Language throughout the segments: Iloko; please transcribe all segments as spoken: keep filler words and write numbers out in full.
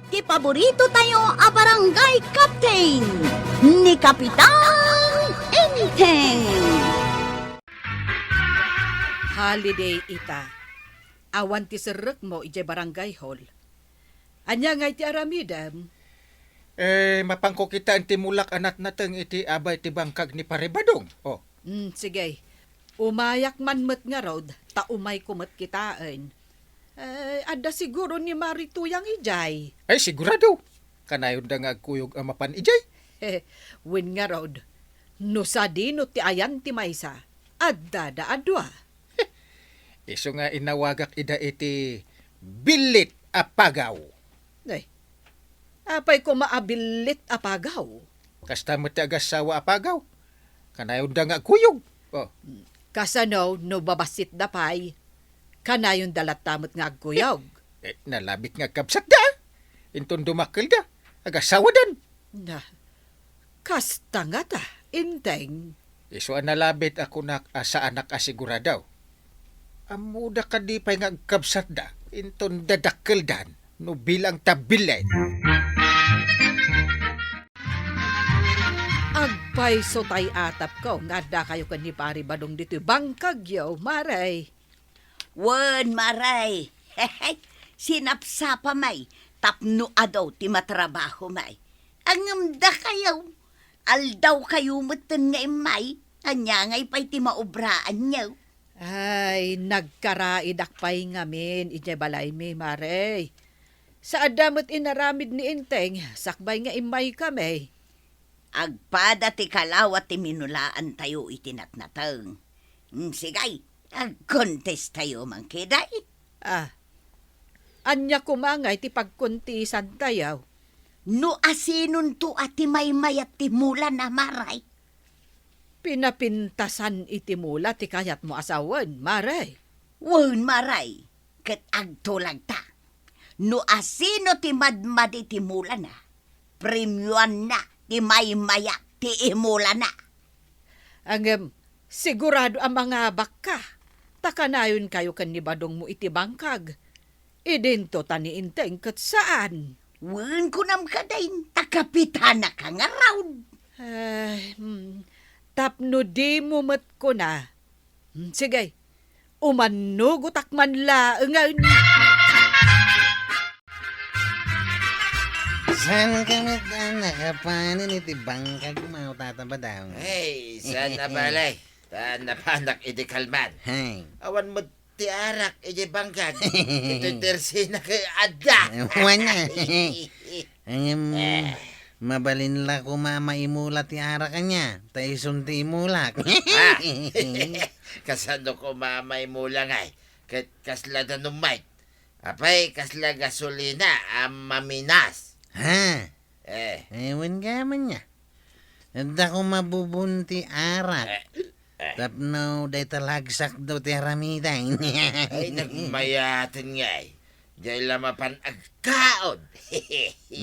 Ti paborito tayo a barangay captain, ni Kapitan Enteng. Holiday ita. Awan ti serrekmo idiay barangay hall. Ania ngay ti aramidem? Eh, mapanko kitaen ti mulak a natnateng iti abay ti bangkag ni Pare Badong. Oh. Mm, sige. Umayak man met ngarud, ta umayko met kitaen. Eh, adda siguro ni Mari Tuyang idiay. Ay, sigurado. Kanayonda nga agkuyog a mapan idiay. Wen ngarud, no sadino ti ayan ti maysa, adda da a dua. Isu nga inawagak ida iti billit a pagaw. Ay, apay koma a billit a pagaw? Kasta met ti agassawa a pagaw. Kanayonda nga agkuyog. Oh. Kasano no babassitda pay? Kanayonda latta met nga agkuyog. Eh, nalabit nga agkabsatda. Inton dumakkelda, agassawadan. Na, kasta ngata, Enteng. Isu a nalabit a kunak a saanak a sigurado. Ammoda kadi pay nga agkabsatda, inton dadakkeldan no bilang ta billit. Agpayso tay atapko nga addakayo ken ni Pari Badong ditoy bangkagyo, Mare. Wen, Mare. Sinapsapami tapno adu ti matrabahom. Ngem dakayo, aldawkayo metten nga immay. Ania ngay pay ti maobraanyo? Ay, nagkaraidak pay ngamin idiay balaymi, Mare. Sa adda met inaramid ni Enteng, sakbay nga immaykami. Agpada ti kalawa ti minulaantayo iti natnateng. Mm, sige, agkontestayo man kadi. Ah, ania koma ngay ti pagkontisantayo? No asinonto a ti maymayat ti mulana, Mare? Pinapintasan iti mula ti kayatmo a sawen, Mare. Wen, Mare, ket agtulagta. No asino ti madmadi ti mulana, premioanna ti maymayat ti imulana. Ngem, sigurado a mangabakka, ta kanayonkayo ken ni Badongmo iti bangkag. Idinto ta ni Enteng ket saan. Wen, kunam kadin, ta kapitanaka ngarud. Ay, hmm, tapno dimo met kuna. Hmm, sige, umannugotak man laengen. Saan ka met a nakapanen iti bangkagmo, Tata Badong? Ay, saan a bale? Ta napanak iti kalman. Hey. Awan met ti arak iti bangkag. Iti tersina kay adda. Wen a. Ngem, eh, mabalin la koma a maimula ti arak ania, ta isun ti imulak. Ah. Kasano koma a maimula ngay? Ket kasla danum met. Apay, kasla gasolina a maminas. Ha? Eh. Eh, wen gayam ania. Adda koma bubon ti arak. Eh, eh. Tapno dayta la agsakdo ti aramiden. Ay, nagmayaten ngay. Diay la mapan agkaon.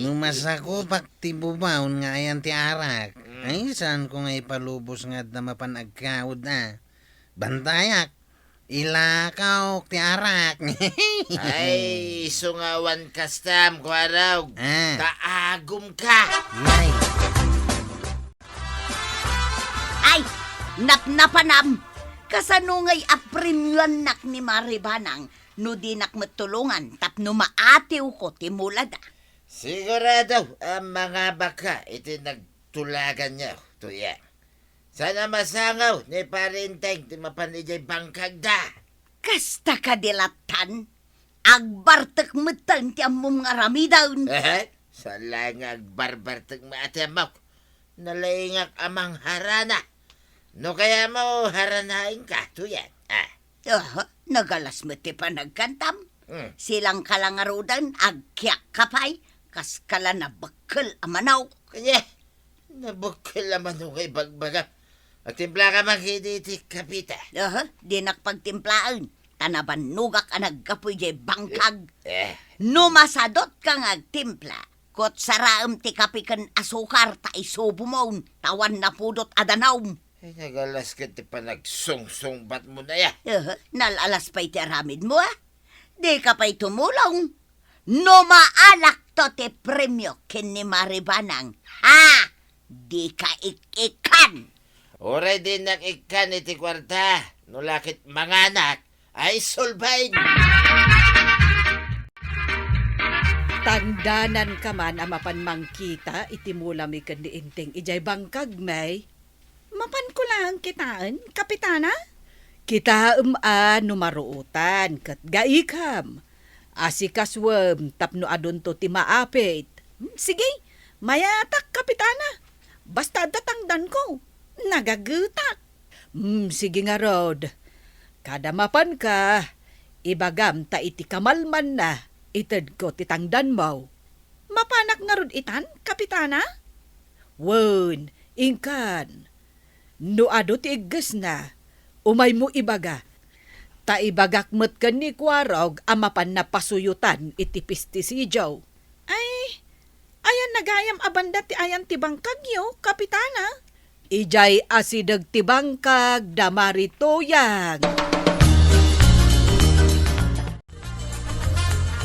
No masakupak ti bubon nga ayan ti arak, mm, ay, saanko nga ipalubos nga adda mapan agkaon, a. Bantayak. Ilakaw ti arak. Ay, isu nga awan kastam, kuarog. Ah. Ta agumka. Yay. Ay, napnapanam. Kasano ngay a premioannak ni Mari Banang no dinak met tulongan tapno maatiwko ti mulada? Sigurado a mangabakka iti nagtulaganyo, Tuyang. Saan a masangaw ni Pari Enteng ti mapan idiay bangkagda. Kasta kadi lattan, agbartek metten ti ammom nga aramiden. Ehe, saan laeng nga agbarbartek met ti ammok. Nalaingak a mangharana. No kayatmo, haranaenka, Tuyang. Ah. Aha, nagalas met ti panagkantam. Hmm. Silangka la ngaruden, agkiakka pay, kaska la nabekkel a manok. Kanya, nabekkel a manok nga ibagbagam. Agtimplaka man kadi iti kapita. Aha, dinak pagtimplaen, ta nabannogak a naggapu idiay bangkag. Eh, eh. No masadutka nga agtimpla, kutsaraem ti kape ken asukar ta isubomon, ta awan napudot a danum. Ay, nagalas ket ti panagsungsungbatmo, Naya. Eh, nal-alas pay ti aramidmo, a? Dika pay tumulong. No maalakto ti premio ken ni Maribanang, ha? Dika ik-ikkan. Uray dinak ikkan iti kuarta, no la ket manganak, ay sulbain. Tangdananka man a mapan mangkita iti mulami ken ni Enteng idiay bangkagmi. Mapanko laeng kitaen, Kapitana? Kitaem a no maruotan ket gaikam. Asikasuem tapno adunto ti maapit. Hmm, sige, mayatak, Kapitana. Basta adda tangdanko, nagagetak. Hmm, sige ngarud. Kada mapanka, ibagam ta iti kamalmanna, itedko ti tangdanmo. Mapanak ngarud itan, Kapitana? Wen, inkan. No adu ti iggesna, umaymo ibaga. Ta ibagak met ken ni Kuarog a mapanna pasuyotan iti pestisidio. Ay, ayanna gayam a banda ti ayan ti bangkagyo, Kapitana? Idiay asideg ti bangkag da Mari Tuyang.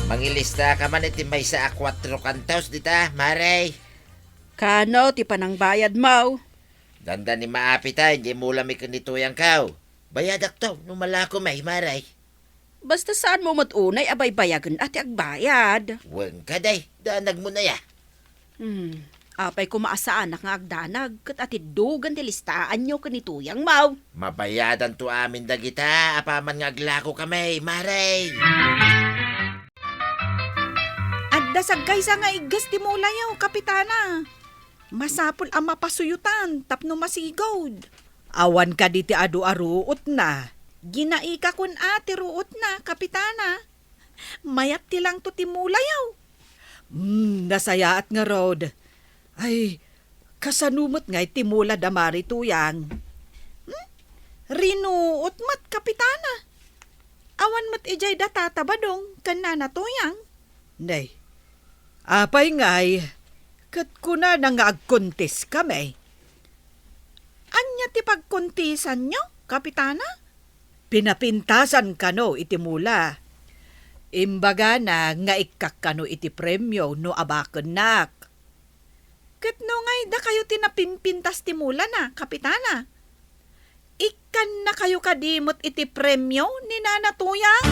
Mangilista ka man iti maysa a kuatro kantos dita, Mare. Kano ti panangbayadmo? Dandani maapita, idiay mulami ken ni Tuyangko. Bayadakto, no malako may, Mare. Basta saanmo met unay a baybayagen a ti agbayad. Wen kadi, danagmo na ya. Hmm, apay koma a saanak nga agdanag, ket atiddogen ti listaanyo ken ni Tuyangmo. Mabayadanto amin dagita, apaman nga aglako kami, Mare. Adda sagkaysa nga igges ti mulayo, Kapitana. Masapul a mapasuyotan tapno masigud. Awan kadi ti adu a ruotna? Ginaikakon a ti ruotna, Kapitana. Mayat ti langto ti mulayo. Hmm, nasayaat ngarud. Ay, kasano met ngay ti mula da Mari Tuyang? Hmm? Rinuot met, Kapitana. Awan met idiay da Tata Badong ken Nana Tuyang. Nay, apay ngay, ket kunana nga agkontis kami. Ania ti pagkontisanyo, Kapitana? Pinapintasan kano iti mula. Imbagana nga ikkak kano iti premio no abakennak. Ket no ngay dakayo ti napimpintas ti mulana, Kapitana? Ikkannakayo kadi met iti premio ni Nana Tuyang?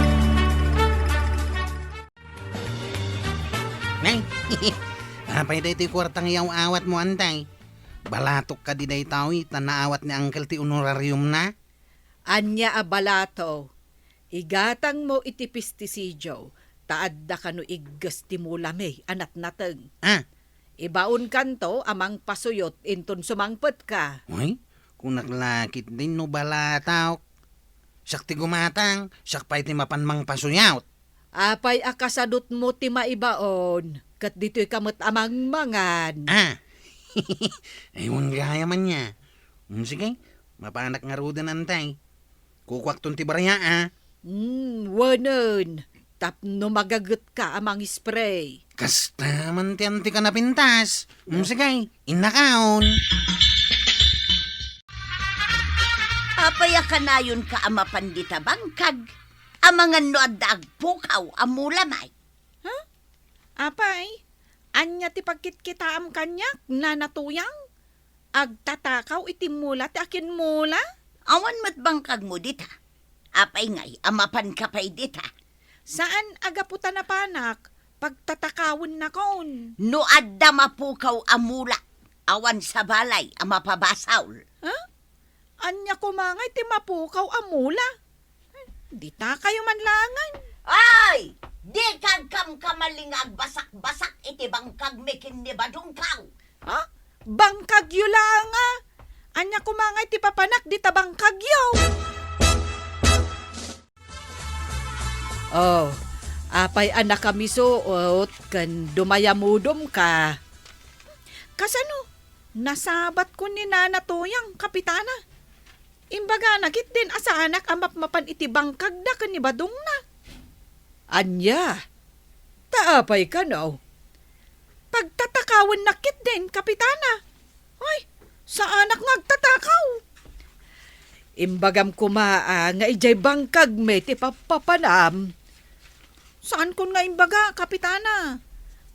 Nay, apay daytoy kuarta nga iyaw-awatmo, Antay? Balatok kadi daytoy ta naawat ni Uncle ti honorariumna? Ania a balato? Igatangmo iti pestisidio, ta adda kano igges ti mulami a natnateng. Ah. Ibaonkanto a mangpasuyot inton sumangpetka. Uy, kunak la ketdin no balatok. Siak ti gumatang, siak pay ti mapan mangpasuyot. Apay a kasadutmo ti maibaon, ket ditoyka met a mangmangan? Ah. Ay, wen gayam ania. Mm, sige, mapanak ngaruden, Antay. Kukuakton ti barya, a. Mm, wenen, tapno magagetka a mangispray. Kasta man ti antika napintas. Mm, sige, innakaon. Apay a kanayonka a mapan dita bangkag? Amangan no adda agpukaw a mula, may. Ha? Apay, ania ti pagkitkitaam kaniak, Nana Tuyang? Agtatakaw iti mula ti akinmula? Awan met bangkagmo dita. Apay ngay a mapanka pay dita? Saan a gapu ta napanak, pagtatakawennakon. No adda mapukaw a mula, awan sa balay a mapabasol. Ha? Ania koma ngay ti mapukaw a mula? Ditakayo man langen. Ay! Dika agkamkamali nga agbasak-basak iti bangkagmi ken ni Badongko. Ha? Bangkagyo laeng a? Ania koma ngay ti papanak dita bangkagyo? Oh, apay a nakamisuot ken dumayamudomka? Kasano? Nasabatkon ni Nana Tuyang, Kapitana. Imbagana ketdin a saanak a mapmapan iti bangkagda ken ni Badongna. Ania? Ta apay kano? Pagtatakawennak ketdin, Kapitana. Ay, saanak nga agtatakaw. Imbagam koma a nga idiay bangkagmi ti pappapanam. Saankon nga imbaga, Kapitana.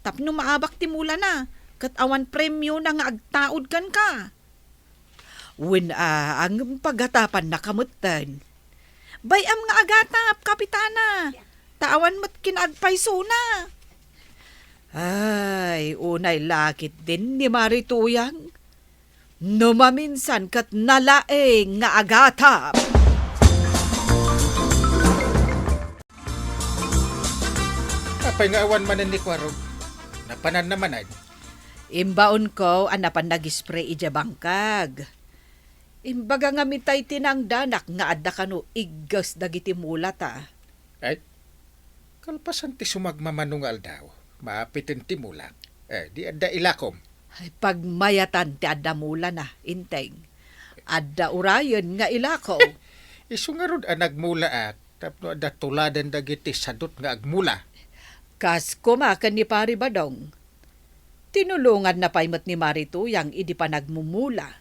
Tapno maabak ti mulana, ket awan premiona nga agtaud kenka. Wen a, ngem pagatapannaka metten. Bay-am nga agatap, Kapitana, ta awan met kinaagpaysona. Ay, unay la ketdin ni Mari Tuyang. No maminsan ket nalaing nga agatap. Apay nga awan manen ni Kuarog? Napananna manen? Imbaonko a napan nag-spray idiay bangkag. Imbaga ngamin tay tinangdanak nga adda kano igges dagiti mulata. Ay, kalpasan ti sumagmamano nga aldaw, maapiten ti mulak. Eh, di adda ilakom. Ay, pagmayatan ti adda mulana, Inteng. Adda urayen nga ilako. Isu ngarud a nagmulaak, tapno adda tuladen dagiti sadut nga agmula. Kas koma ken ni Pari Badong. Tinulonganna pay met ni Mari Tuyang idi panagmumula.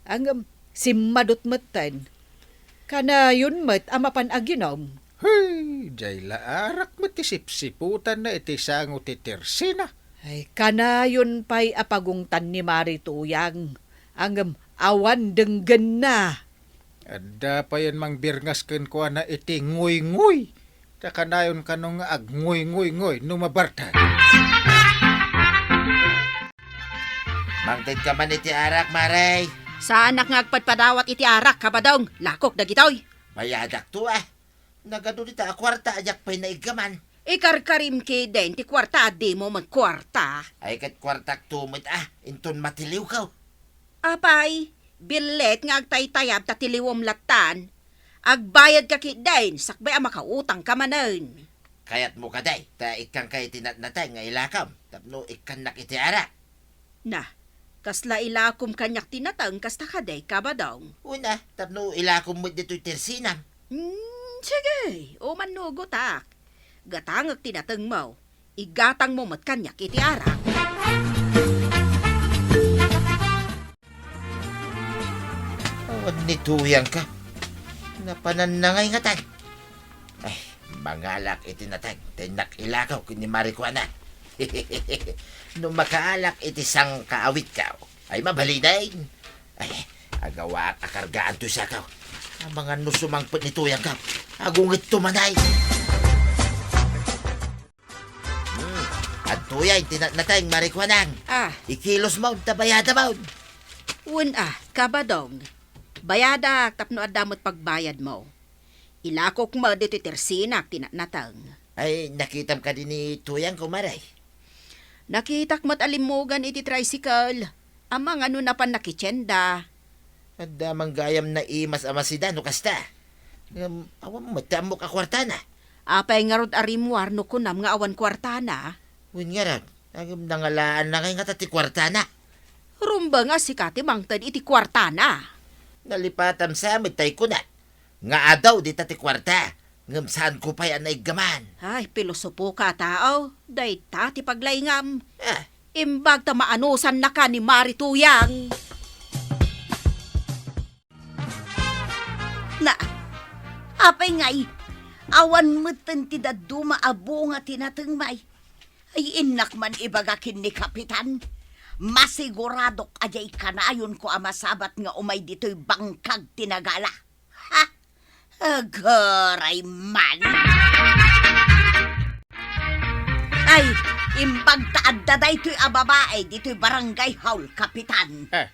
Ngem simmadut metten. Kanayon met a mapan aginom. Hey, diay la arak met ti sipsiputanna iti sango ti tersina. Ay, kanayon pay a pagungtan ni Mari Tuyang. Ngem awan denggenna. Adda payen mangbirngas kenkuana iti nguynguy. Ta kanayon kano nga agnguynguynguy no mabarta. Mangted ka man iti arak, Mare. Saanak nga agpadpadawat iti arak, Kabadong. Lakok dagitoy. Bayadakto, a. Nagadu dita a kuarta a diak pay naiggaman. Ikarkarim ketdin ti kuarta a dimo met kuarta. Ay, ket kuartakto met, a. Inton matiliwko. Apay, billit nga agtaytayab ta tiliwem lattan. Agbayadka ketdin, sakbay a makautangka manen. Kayatmo kadi, ta ikkanka iti natnateng nga ilakom, tapno ikkannak iti arak. Na, kasla ilakom kaniak ti nateng kasta kadi, Kabadong? Wen a, tapno ilakom met ditoy tersinam. Hmm, sige, umannugotak. Gatangek ti natengmo. Igatangmo met kaniak iti arak. Awan ni Tuyang ka. Napananna ngay ngatay. Ay, mangalak iti nateng, ta innak ilakaw ken ni Mari Kuana. No makaalak iti sangkaawitkaw, ay mabalinen. Ay, agawaak a kargaan toy sakaw. Amangan no sumangpet ni Tuyang ka. Agungetto manay. Hmm. Adtoy ti natnateng, Mari Kuanang. Ah. Ikilos mo, ta bayada mo. Wen a, Kabadong. Bayadak tapno adda met pagbayadmo. Ilakok mo ditoy tersinak ti natnateng. Ay, nakitam kadi ni Tuyang, kumare? Nakitak met a limmugan iti tricycle. Amangan no napan nakitienda. Adda man gayam naimas a masida no kasta. Ngem awan met ti ammok a kuartana. Apay ngarud a rimmuar no kunam nga awan kuartana? Wen ngarud, ngem nangalaanna ngay ngata ti kuartana. Rumbeng a sika ti mangted iti kuartana. Nalipatam sa met tay kunam nga adu dita ti kuarta, ngem saanko pay a naiggaman. Ay, pilosopo ka a tao. Dayta ti paglaingam. Ah. Imbag ta maanusannaka ni Mari Tuyang. Na, apay ngay, awan metten ti dadduma a bunga ti natengmay. Ay, innak man ibaga ken ni Kapitan. Masiguradok a diay kanayonko a masabat nga umay ditoy bangkag ti nagala. Ha? Agaray man! Ay, imbag ta adda daytoy a babae ditoy barangay hall, Kapitan. Eh,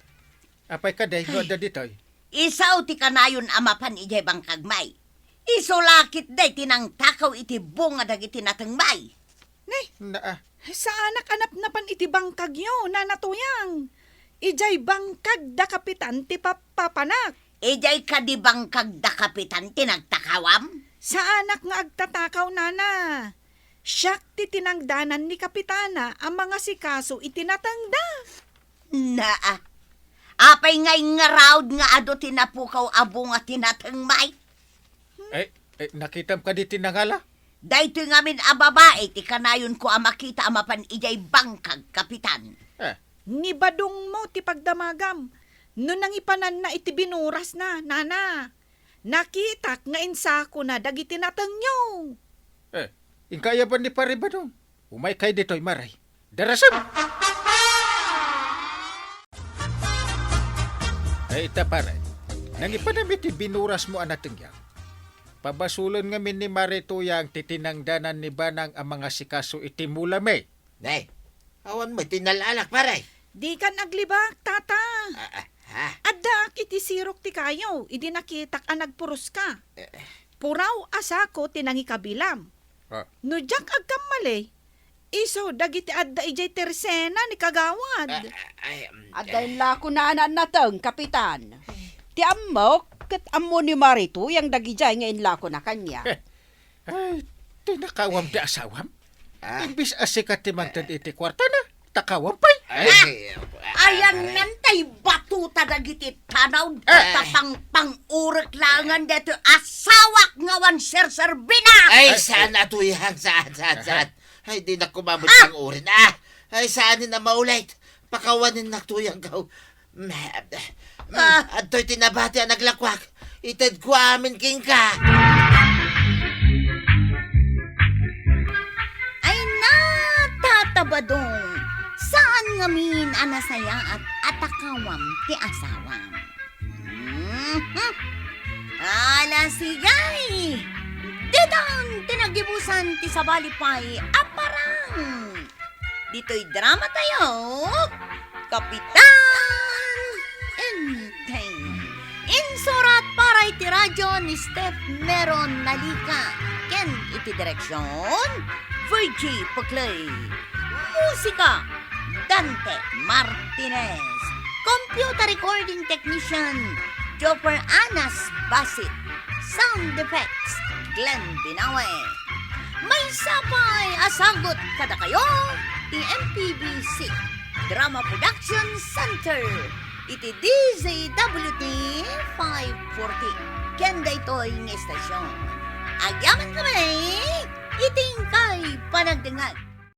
apay kadi no adda ditoy? Isu ti kanayon a mapan idiay bangkagmay. Isu la ketdi ti nangtakaw iti bunga dagiti natengmay. Ne? Naa. Saanak a napnapan iti bangkagyo, Nana Tuyang. Idiay bangkag da Kapitan ti pappapanak. Idiay kadi bangkag da Kapitan ti nagtakawam? Saanak nga agtatakaw, Nana. Siak ti tinangdanan ni Kapitana a mangasikaso iti natengda. Naa. Apay ngay ngarud nga adu ti napukaw a bunga ti natengmay? Eh, eh, nakitam kadi ti nangala? Daytoy ngamin a babai ti kanayonko a makita a mapan idiay bangkag, Kapitan. Eh. Ni badongmo ti pagdamagam no nangipananna iti binurasna, Nana. Nakitak nga insakona dagiti natengyo. Eh, Inka aya ban ni Pare Badong? Umaykay ditoy, Mare. Darasem! Ay, ita, Pare. Nangipanam iti binurasmo a natengyan. Pabasolen ngamin ni Mare Tuyang ti tinangdanan ni Banang a mangasikaso iti mulami. Nay, awan met ti nalaalak, Pare. Dikan aglibak, Tata. Ah, ah, ha? Addaak iti sirok ti kayo, idi nakitak a nagpuros ka. Eh, eh. Puraw a sako ti nangikabilam. Ah. No diak agkamali, isu dagiti adda idiay tersena ni Kagawad. Ah, ah, ay, um, Adda eh. Inlako na nateng, Kapitan. Ti ammok, ket ammo ni Mare Tuyang dagidiay nga inlako na kaniak. Eh, ay, ti nakawam ti asawam? Ah. Imbis a sika ti mangted iti kuartana, takawam pay. Ay, Ah! Ayan ah, ngan tay batuta dagiti tanaw, Ah. tapang pang-urek laengen detoy asawak nga awan serserbina. Ay, Ay, saan ay. a Tuyang, saan, saan, Aha. saan? Ay, di na kumamot Ah! pang-urin. Ah! Ay, saan na maulit? Pakawanin na Tuyang gaw. Mm, Ah. adtoy ti nabati a naglakuak. Itedko amin kenka. Ay, natatabadong. Saan ngamin a nasayaat a takawam ti asawam? Mhm. Ala, sigay! Ditan ti nagibusan ti sabali pay a parang. Ditoy drama tayo, Kapitan Enteng. Insurat para iti radyo ni Steph Meron Nalica ken iti direksyon, Virgie Paclay. Musika, Dante Martinez. Computer recording technician, Jopper Anas Basit. Sound effects, Glenn Binawe. Maysa pay a sagut kadakayo ti M P B C Drama Production Center iti D Z W T five forty ken daytoy nga istasyon. Agyamankami iti inkay panagdengngeg.